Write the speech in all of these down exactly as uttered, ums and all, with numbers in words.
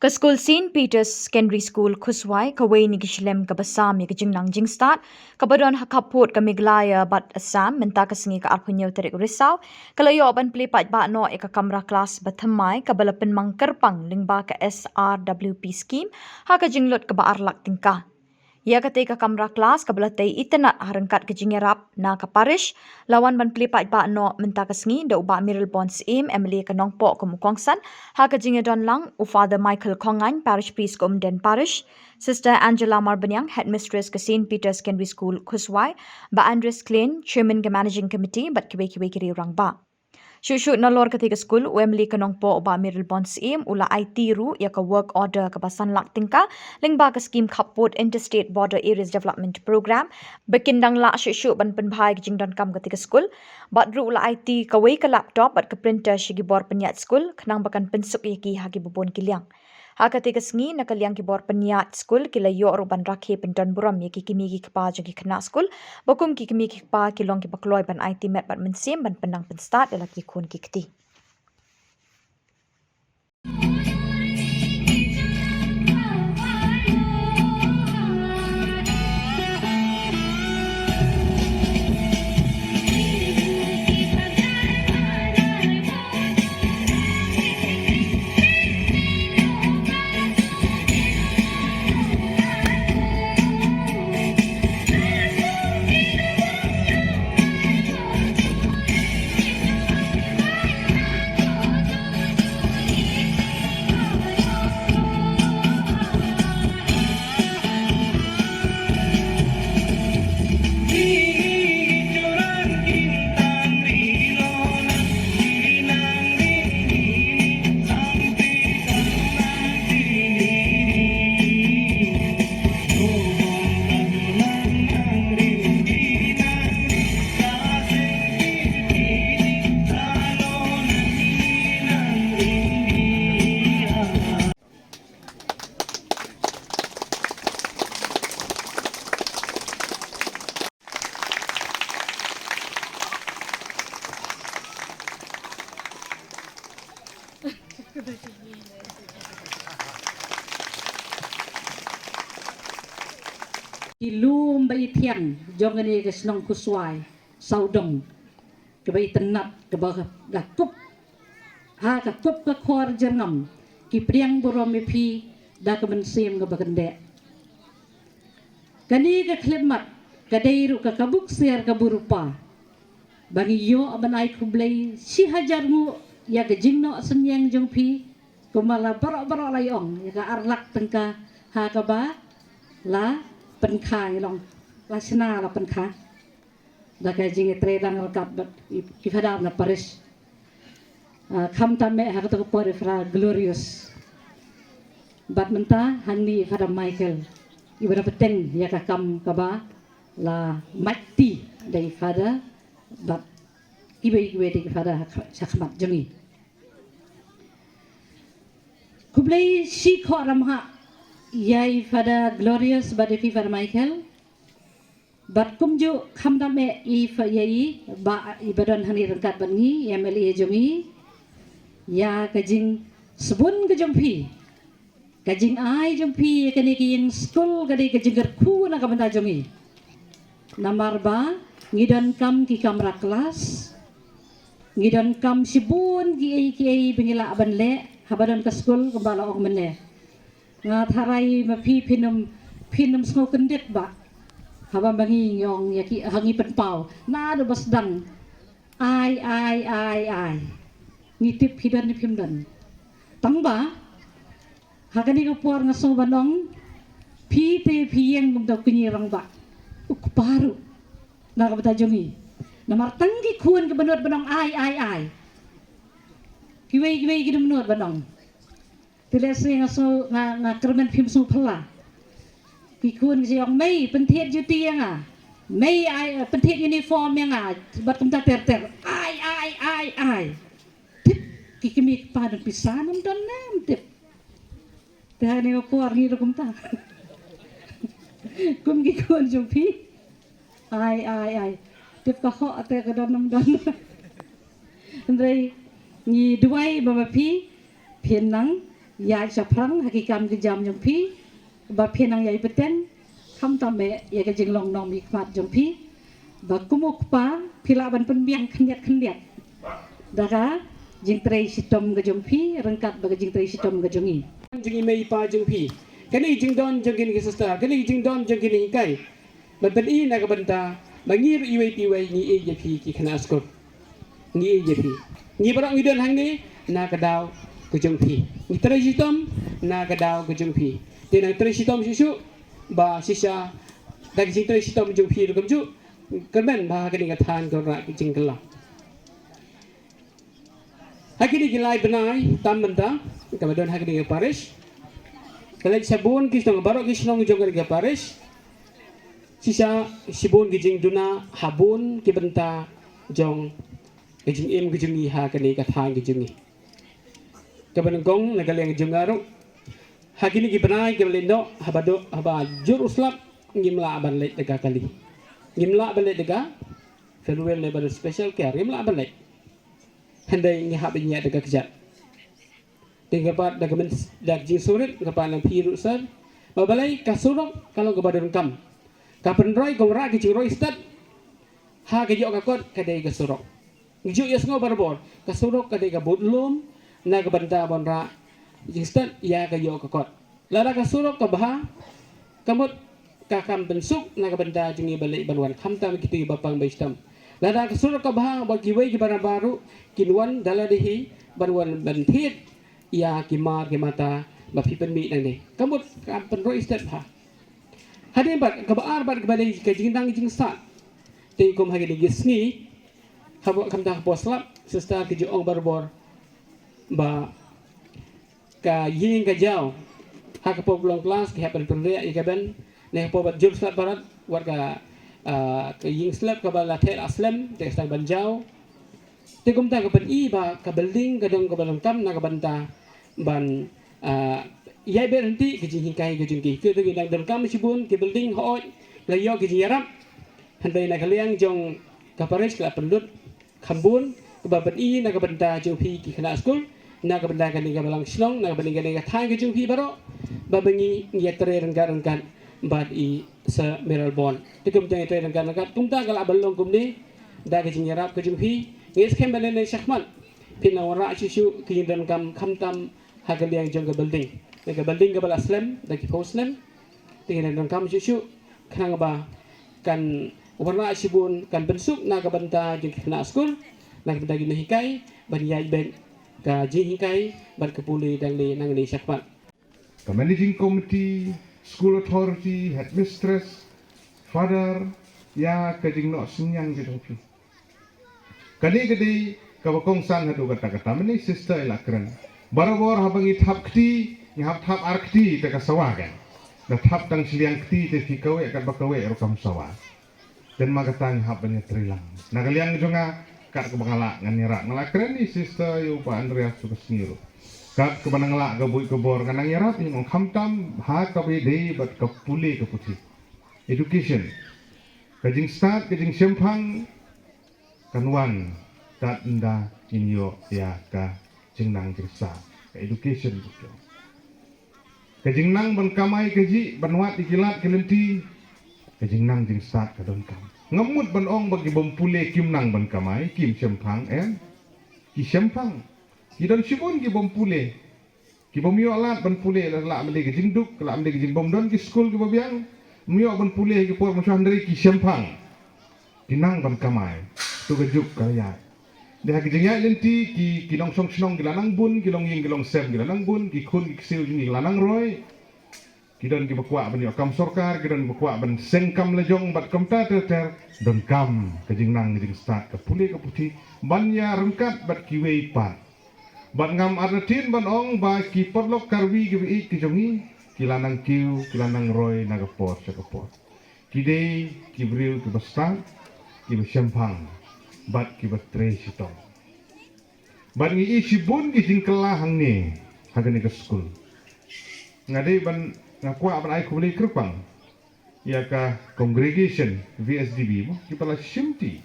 Ka skul Saint Peter's Secondary School Khuswai, kawei na ki shlem kaba sam ïa ka jingnang jingstad kaba don ha khappud ka Meghalaya bad Assam, mynta ka sngi ka arphew hynñiew tarik Risaw, ka la ïoh ban plie paidbah noh ïa ka kamra klas ba thymmai kaba la pynmang kyrpang lyngba ka S R W P scheme ha ka jinglut kaba ar lak tyngka. Ïa katei ka kamra klas kaba la tei itynnad ha ryngkat ka jingïarap na ka parish, la wan ban plie paidbah noh mynta ka sngi da u Bah Mayralborn Syiem, M L A ka Nongpoh kum u kongsan, ha ka jingïadon lang u Father Michael Khongaiñ, Parish Priest ka Umden Parish, Sister Angela Marbaniang, Headmistress ka Saint Peter's Secondary School Khuswai, Bah Andres Klein, Chairman ka Managing Committee, bad kiwei kiwei ki riew rangbah. Shuh shuh nalor katei ka skul, u M L A ka Nongpoh u Bah Mayralborn Syiem u la aiti ruh ïa ka work order kaba san lak tyngka lyngba ka skim khappud Interstate Border Areas Development Programme, ba kin dang lah shuh shuh ban pynbha ïa ka jingdonkam katei ka skul. Bad ruh u la aiti kawei ka laptop bad ka printer sha ki bor pynïaid skul, khnang ba kan pynsuk ïa ki ha kiba bun ki liang. Ha katei ka sngi, na ka liang ki bor pynïaid skul ki la ïoh ruh ban rakhe pyndonburom ïa ki kmie ki kpa jong ki khynnah skul, ba kum ki kmie ki kpa ki long kiba kloi ban aiti met bad mynsiem ban pynnang pynstad ïa la ki khun ki kti. Ki lum ba ithiang jong kane ka shnong Khuswai sawdong, kaba itynnad, kaba ka kup, ha ka kup ka khor jyrngam, ki pdiang burom ïa phi da ka mynsiem kaba kyndeh. Kane ka khyllipmat ka dei ruh ka kabuk siar ka burupa ba ngi ïoh ban ai khublei shi hajar nguh ïa ka jingnoh synñiang jong phi, kumba la baroh baroh la ïa ong, ïa ka ar lak tyngka ha kaba la pynkha, ngi long la shna la pynkha da ka jingïatreilang ryngkat bad ki, ki phadar na parish. Ah, khamtam eh ha kato ka por i Father Glorious. Bad mynta hangne i Father Michael, iba da bteng ïa ka kam kaba la mait ti da i Father bad kiwei kiwei de ki Father ha, ha khmat jong ngi. Khublei shikor ramhah ïa i Father Glorious bad ïa phi Father Michael. Bad kumjuh khamtam eh i Fa-, ïa i Bah, iba don hangne ryngkat bad ngi, i M L A jong ngi, ïa ka jingsbun ka jong phi, ka jingai jong phi ïa kane ka ïing skul, ka dei ka jingkyrkhu na ka bynta jong ngi. Namar ba ngi donkam ki kamra klas, ngi donkam shibun kiei kiei ba ngi lah ban leh haba don ka skul, kumba la ong mynne. Nga tharai ma phi phin ym, phin ym sngew kyndit bah haba ma ngi ngi ong ïa ki, ha ngi pynpaw naduh ba sdang. Ai, ai, ai, ai. Ngi tip phi don ne phim don. Tang ba ha kane ka por nga sngew ban ong, phi te phi ïeng kumta u kñi rangbah, u kpa ruh na ka bynta jong ngi. Namar tang ki khun kiba nud ban ong ai, ai, ai. Kiwei kiwei kim nud ban ong. Te lehse nga sngew, nga, nga kyrmen phim sngew phylla. Ki khun ki ong, mei pynthied juti ïa nga, mei ai pynthied uniform ïa nga, bad kumta ter ter. Ai, ai, ai, ai. Tip ki kmie ki kpa don pisa ne ym don ne ym tip. Te ha kane ka por ngi ruh kumta. Kum ki khun jong phi. Ai, ai, ai. Tip ka hok te ka don ne ym don. Hynrei ngi duwai ba ma phi phin nang Ïa shaphrang ha ki kam ki jam jong phi ba phi nang ïai bteng, khamtam eh ïa ka jinglong nongmihkhmat jong phi ba kum u kpa phi lah ban pynbiang khyndiat khyndiat da ka jingtrei shitom ka jong phi ryngkat bad ka jingtrei shitom ka jong i. Jong i mei i pa jong phi, kane ka jingdon jong kine ki sister, kane ka jingdon jong kine ki hikai, ba pyni na ka bynta ba ngi ruh iwei pa iwei ngi ïeit ïa phi ki khynnah skul. Ngi ïeit ïa phi. Ngi baroh ngi don hangne na ka daw ka jong phi. Ngi trei shitom na ka daw ka jong phi. Te nang trei shitom shuh shuh ba shisha da ka jingtrei shitom jong phi ruh kumjuh, kyrmen ba ha kane ka thaiñ ka rah ka jingkylla. Ha kine ki lai bnai tam mynta kaba don ha kane ka parish, ka leit sha bun ki shnong, baroh ki shnong jong kane ka parish. Shisha shibun ki jingduna ha bun ki bynta jong ka jingim ka jong ngi ha kane ka thaiñ ka jong ngi. Kaba nyngkong na ka liang jong nga ruh, ha kine ki bnai kiba leit noh, haba duk, haba jur u slap, ngim lah ban leit da ka kali, ngim lah ban leit da ka farewell ne ban special care, ngim lah ban leit. Hynrei ngi hap ban ïaid da ka kjat. Te nga pat da ka myn, da ka jingsngewrit nga pat na phi ruh sir, ba balei ka surok ka long kaba donkam. Ka pynroi ka wanrah ka jingroi stet ha ka ïoh ka kot ka dei ka surok. Ngi ju ïohsngew barabor ka surok ka dei ka bud lum na ka bynta ba wanrah jingstet ïa ka ïoh ka kot. Lada ka surok ka bha, ka mut ka kam pynsuk na ka bynta jong ngi ban leit ban wan, khamtam kito kiba pang ba shitom. Lada ka surok ka bha, ba kiwei kiba nabar ruh kin wan da lade hi ban wan ban thied ïa ki mar ki mata ba phi pynmih nangne, ka mut ka pynroi stet bha. Hadien bad kaba ar bad kaba dei ka jingnang jingstad. Te kum ha kine ki sngi, haba khamtam hapoh slap, sister ki ju ong barabor ba ka ïing ka jaw ha ka pop long klas ki hap ban pynriah ïa ka ben ne ka pop ban jur slap barat wat ka, ah, ka ïing slap kaba la theh la slem te ka sdang ban jaw. Te kumta ka pyni ba ka building ka dong kaba donkam na ka bynta ban, ah, ïai beh ryntih ka jinghikai ka jong ki. Ki dong ki dang donkam shibun ki building hooid la ïoh ki jingïarap. Hynrei na ka liang jong ka parish ka la pynlut kham bun kaba pyni na ka bynta jong phi ki khynnah skul, na ka bynta kane ka balang shnong, na ka bynta kane ka thaiñ ka jong phi baroh, ba ba ngi ngi ïatrei ryngkat ryngkat bad i Sir Mayral Born. Te kumta ngi trei ryngkat ryngkat kumta ka lah ban long kumne da ka jingïarap ka jong phi. Ngi skhem ba lane shakhmat phin nang wanrah shuh shuh ki jingdonkam khamtam ha ka liang jong ka building. Ka building kaba la slem da ki phew snem. Te ngi nang donkam shuh shuh khnang ba kan wanrah shibun, kan pynsuk na ka bynta jong ki khynnah skul, na ka bynta ki nonghikai ban ïaid beit ka jinghikai bad ka pule dang leh nangne shakhmat. Ka managing committee, school authority, headmistress, father, ïa ka jingnoh synñiang ka jong phi. Kane ka dei kaba kongsan haduh katta katta, mynne sister i la kren. Barabor haba ngi thap kti, ngi hap thap ar kti te ka sawa kan. Da thap tang shiliang kti te phi kawei katba kawei ruh kam sawa. Te namar kata ngi hap ban ïatrei lang. Na ka liang jong nga, kat kaba nga lah ngan ïarap, nga la kren i sister ïa u Bah Andreas ha ka sngi ruh. Kat kaba nga lah ka buit ka bor ngan nang ïarap ïa u, khamtam ha kaba ïadei bad ka pule ka puthi. Education. Ka jingstad, ka jingshemphang kan wan tad ynda ngin ïoh ïa ka jingnang jingstad, ka education. Ka jingnang ban kamai kajih, ban wad ïa ki lad ki lynti, ka jingnang jingstad ka donkam. Ngam mut ban ong ba ki bym pule kim nang ban kamai, kim shemphang, em. Ki shemphang. Ki don shibun ki bym pule. Ki bym ïoh lad ban pule, la lah ban dei ka jingduk, la lah ban dei ka jingbym don ki skul kiba biang. Ym ïoh ban pule ha ki por mynshuwa, hynrei ki shemphang. Ki nang ban kamai. To ka juk ka la ïaid. Dei ha ki jingïaid lynti, ki, ki nongshong shnong ki la nang bun, ki longïing ki longsem ki la nang bun, ki khun ki ksiew jong ngi ki la nang roi. Ki don kiba kwah ban ïoh kam sorkar, ki don kiba kwah ban seng kam lajong, bad kumta ter ter, donkam ka jingnang ka jingstad, ka pule ka puthi, ban ïa ryngkat bad kiwei pat. Bad ngam artatien ban ong ba ki paralok karwi kiba ïeit ki jong ngi, ki la nang kiew, ki la nang roi na ka por sha ka por. Ki dei ki briew kiba stad, kiba shemphang, bad kiba trei shitom. Bad ngi ïohi shibun ki jingkylla hangne ha kane ka skul. Nga dei ban, nga kwah ban ai khublei kyrpang ïa ka congregation V S D B mo, kiba la shimti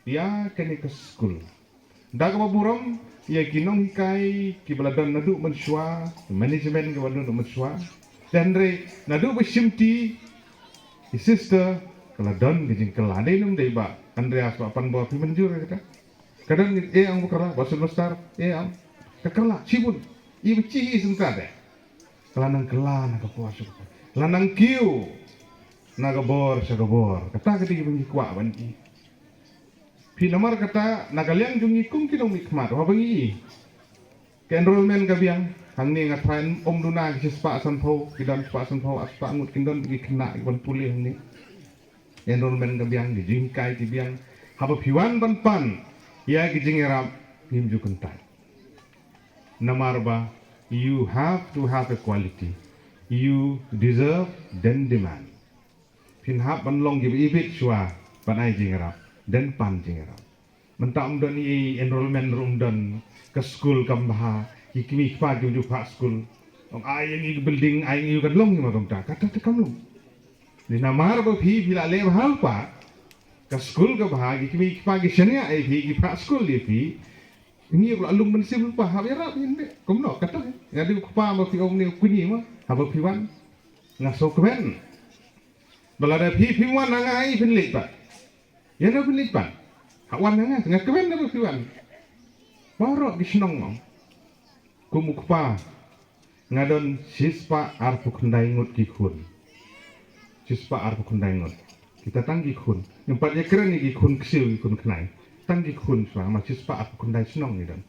ïa kane ka skul. Da kaba burom, Ïa ki nonghikai kiba la don naduh mynshuwa, management kiba don naduh mynshuwa. Te hynrei naduh ba shimti, ki sister, ka la don ka jingkylla. Dei ne ym dei Bah Andreas, Bah Panbor, phi mynjur ïa kata? Ka don, eh, ong ba kylla, Bah Sylvester, eh, ong. Ka kylla shibun. Ïa ba chi hi sngewthuh de. Ka la nang kylla na ka por sha ka por. La nang kiew na ka bor sha ka bor. Kata ka dei ba ngi kwah ban ïohi. Phi, namar kata, na ka liang jong ngi kum ki nongmihkhmat, haba ngi ïohi ka enrollment ka biang, hangne nga tharai ym duna ki shispah sanphew, ki don shispah sanphew, arspah ngut ki don ki khynnah kiban pule hangne. Enrollment ka biang, ki jinghikai ki biang. Haba phi wan ban pan ïa ki jingïarap, ngim ju kyntait. Namar ba, you have to have a quality. You deserve, then demand. Phin hap ban long kiba ibit shuwa ban ai jingïarap, then pan jingïarap. Mynta ym don i enrollment ruh ym don, ka skul kam bha, ki kmie ki kpa kim ju phah skul. Ong ai ïa ngi ka building, ai ïa ngi ka, long hi ma kumta, kata te kam long. Dei namar ba phi, phi la leh bha lypa. Ka skul ka bha, ki kmie ki kpa ki shaniah ïa phi, ki phah skul ïa phi. Ngi ruh la lum mynsiem lypa, hap ïarap ïa ngi, kumno kata. Nga dei u kpa ba phi ong ne u kñi ma, haba phi wan, nga sngewkmen. Ba lada phi phim wan na nga, ai phin leit pat? Ïa no phi leit pat? Ha wan na nga, nga kmen na ba phi wan. Baroh ki shnong mo. Kum u kpa, nga don shispah arphew khyndai ngut ki khun. Shispah arphew khyndai ngut. Kita tang ki khun. Ngim pat ïakren ïa ki khun ksiew, ki khun khnai. Tang ki khun shuwa, ma shispah arphew khyndai shnong ngi don.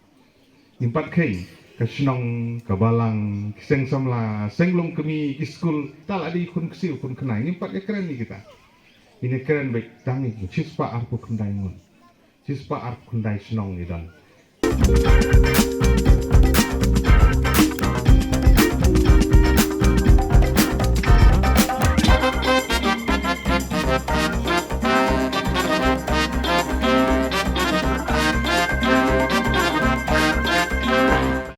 Ngim pat kheiñ ka shnong, ka balang, ki seng samla, seng lum kmie, ki skul, ta la dei khun ksiew, khun khnai, ngim pat ïakren ïa kita. Ngin ïakren beit tang ïa ki shispah arphew khyndai ngut. Shispah arphew khyndai shnong ngi don.